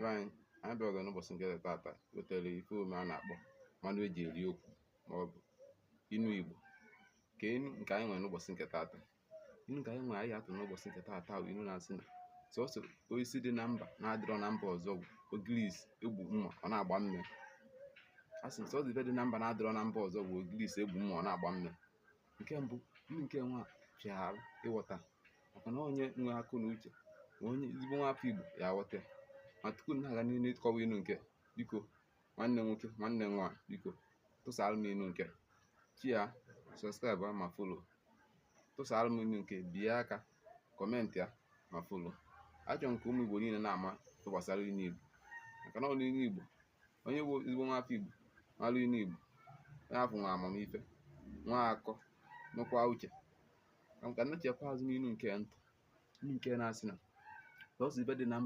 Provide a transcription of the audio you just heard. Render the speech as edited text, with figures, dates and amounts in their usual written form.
Be anyị, anyị bịara ọzọ n'ụbọchị nke taata wetara ife omume a na-akpọ mmanụ eji eri okwu maọbụ inu Igbo. Ka inu nke anyị nwere n'ụbọchị nke taata, inu nke anyị nwere anyị atụ n'ụbọchị nke taata bụ inu na-asị na sọsọ osisi dị na mba na-adịrọ na mba ọzọ bụ ogirisi egbu mma ọ na-agba mme. A sị m sọsọ ife dị na mba na-adịrọ na mba ọzọ bụ ogirisi egbu mma ọ na-agba mme. Nke mbụ, inu nke nwa fịa arụ ịghọta, maka na onye nwe akụ na uche ma onye ezigbo nwa afọ Igbo ya aghọta ya. Ma tupu m na-aga n'ihu ịkọwa inu nke, biko nwanne nwoke, nwanne nwaanyị, biko tụsara m inu nke chia, subscribe ma follow. Tụsara m inu nke, bie aka, comment ya ma follow. Achọrọ m ka ụmụ Igbo niile na-ama ife gbasara inu Igbo, maka na ọ n'inu Igbo onye bụ ezigbo nwa afọ Igbo mara inu Igbo, onye afọ nwe amamife, nwa akọ, nwekwa uche. Ka m nachekwa azụ n'inu nke ntụ, inu nke na-asị na sọsọ ife dị na